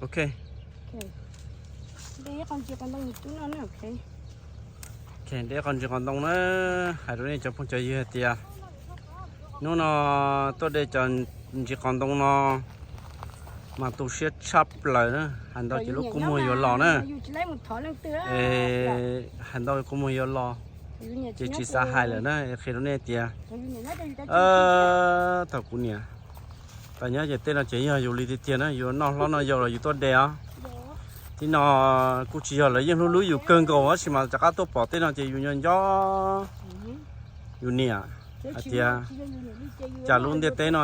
Ok. Ok, de qos ntsis qos ntoo na. Hais rau nej cov phooj cov ywg hais tias hnub no tuaj de cov ntsis qos ntoo no mas tu siab tshaj plaws na, hais ntau ces lub kua muag yuav los na. Hais ntau kua muag yuav los, ces tsis xav hais lawm na, qhia rau nej tias thaum kuv niam tas nyob ces tej no ces yog yus li tiag tiag na, yus noj hlob noj yau los yus tuaj de os. Tib no kuj tsis yog lawv yeej hlub hlub yus kawg nkaus tab sis mas rov qab tuaj pom tej no ces yus nco nco yus niam hais tias cas lub ntiaj teb no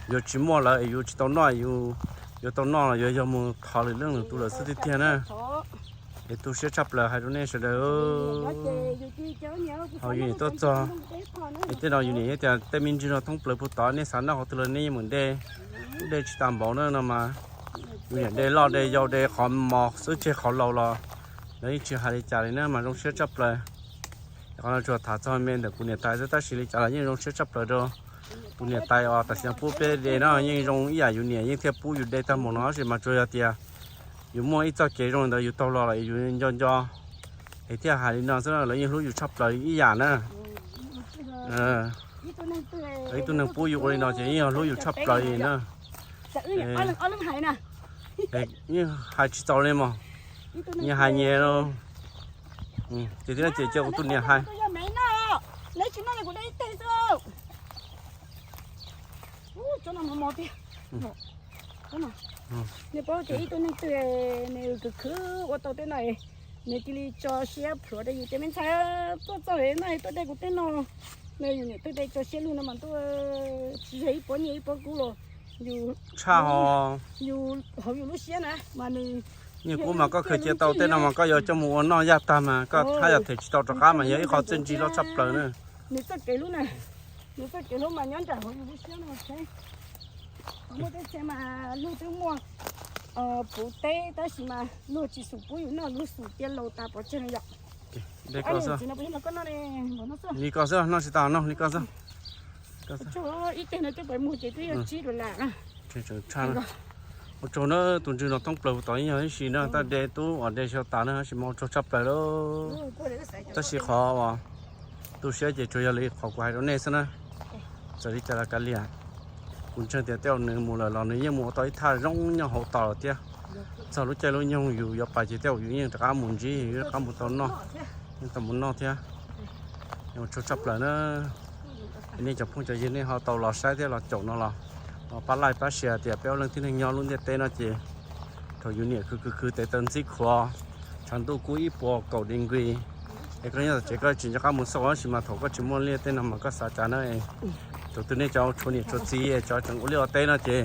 yuav tsis muaj lawv es yus tsis tau noj, yus yuav tau noj los yuav yog mus thov lwm leej lwm tus lawm xwb tiag tiag na. Es tu siab tshaj plaws hais rau nej sawv daws. Ho yus niam tuaj txog, es tej no yus niam tias tej me ntsis no thoob plaws puag tod, nej xav noj qhov twg los nej yeej mus de, de tsis tas npaum na no mas. Yus niam de loj de yau de qhov mos xwb tseg qhov laus los lawv yeej tsis hais li cas li na mas zoo siab tshaj plaws. Qhov no tsuas tham txog me ntawm kuv niam tais xwb tab sis li cas los yeej zoo siab tshaj plaws rau tus niam tais os, tam sim no pub peb de no yeej zoo ib yam yus niam yeej thiaj pub yus de tag npaum no tab sis mas tsuas yog tias yus muaj ib txoj kev zoo ntawd yus taug los lawm yus nco nco es thiaj hais li no xwb, lawv yeej hlub yus tshaj plaws ib yam na. Ib tug neeg pub yus ua li no ces yeej yog hlub yus tshaj plaws li na. Yeej hais tsis txaus li mog, nyias hais nyias. Ces thiab ces cia kuv tus niam hais. Nej paub tias ib tug neeg twg nws khwv khwv ua tau tej no, nws cia li tso siab plhuav rau yus tias me ntxhais, tuaj txog no tuaj de kuv tej no. No yus niam tuaj de tso siab lug no mas tuaj tsis yog ib puas nyiaj ib puas kub los yus tshaj ho yus hauv yus lub siab na mas nws nyiaj kub mas koj khwv cia tau tej no mas koj yuav coj mus ua noj yaj tag mas koj haj yam them tsis tau rov qab mas yog ib qho txiaj ntsig loj tshaj plaws na. Nws txoj kev hlub na, nws txoj kev hlub mas nyob nram hauv yus lub siab no. Muaj tej txhia mas luag twb muaj puv teb tab sis mas luag tsis xum pub yus noj, luag xum cia laus tas pov tseg no yom. Li koj xwb, noj tsis tau, noj li koj xwb. Ib teg no coj pais muag ces twb yog tsib dollar na. Ua tsaug na, tus ntswg no thoob plaws tod yeej yog ib si na, tab de tub uas de xyov tas na, tab sis mas ua tsaug tshaj plaws lauj. Tab sis qhov uas tu siab ces tsuas yog li qhov kuv hais rau nej xwb na. Txawm li cas los kav liam, kuv ntseeg tias tej zaum nws mus lawm los nws yeej mus ua tau ib thaj zoo nyob hauv tos lawm thiab. Txog lub caij lub nyoog yus yuav pais ces tej zaum yus yeej rov qab mus ntsib, yus rov qab mus tau noj, yeej tau mus noj thiab. Ua tsaug tshaj plaws na. Nej cov phooj cov ywg nej ho tau los saib thiab los caum no los, los pab like pab share tias peb ob leeg tib neeg nyob lub ntiaj teb no ces thaum yus niam khwv khwv khwv tes taw ntxib khuav, tshav ntuj kub ib puas kaum degree, es koj nyob tom tsev koj tsis nco qab mus xauj tab sis mas thaum koj tsis muaj liaj tej no mas koj xav cas na. Thaum twg nej cov tshuav niam tshuav txiv es cov tseem ua liaj ua teb no ces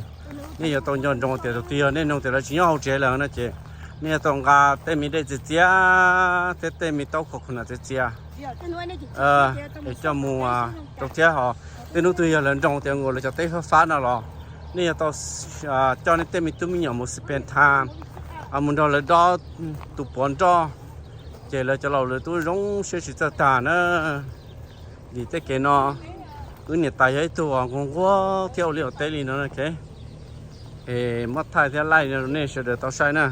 nej yuav tau nco ntsoov tias thaum twg yog nej noog tias lawv tsis nyob hauv tsev lawm no ces nej yuav tau nqa tej me dej txias txias thiab tej me taub khov kho na txias txias es coj mus rau thiab ho. Tej hnub twg yog lawv nroo tias nkaus lawv cov teb fab fab no los nej yuav tau coj nej tej me tub me nyuam mus spend time, mus nrog lawv dob tus puav nroj, ces lawv cov laus lawv tub zoo siab tsis txawj tag na. Vim tej kev no wb niam tais yog ib tug uas nquag nquag thiab ua liaj ua teb li no, es muab thaij thiab laij nej sawv daws tau saib na.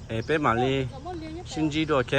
Es peb mam li sib ntsib dua, ok.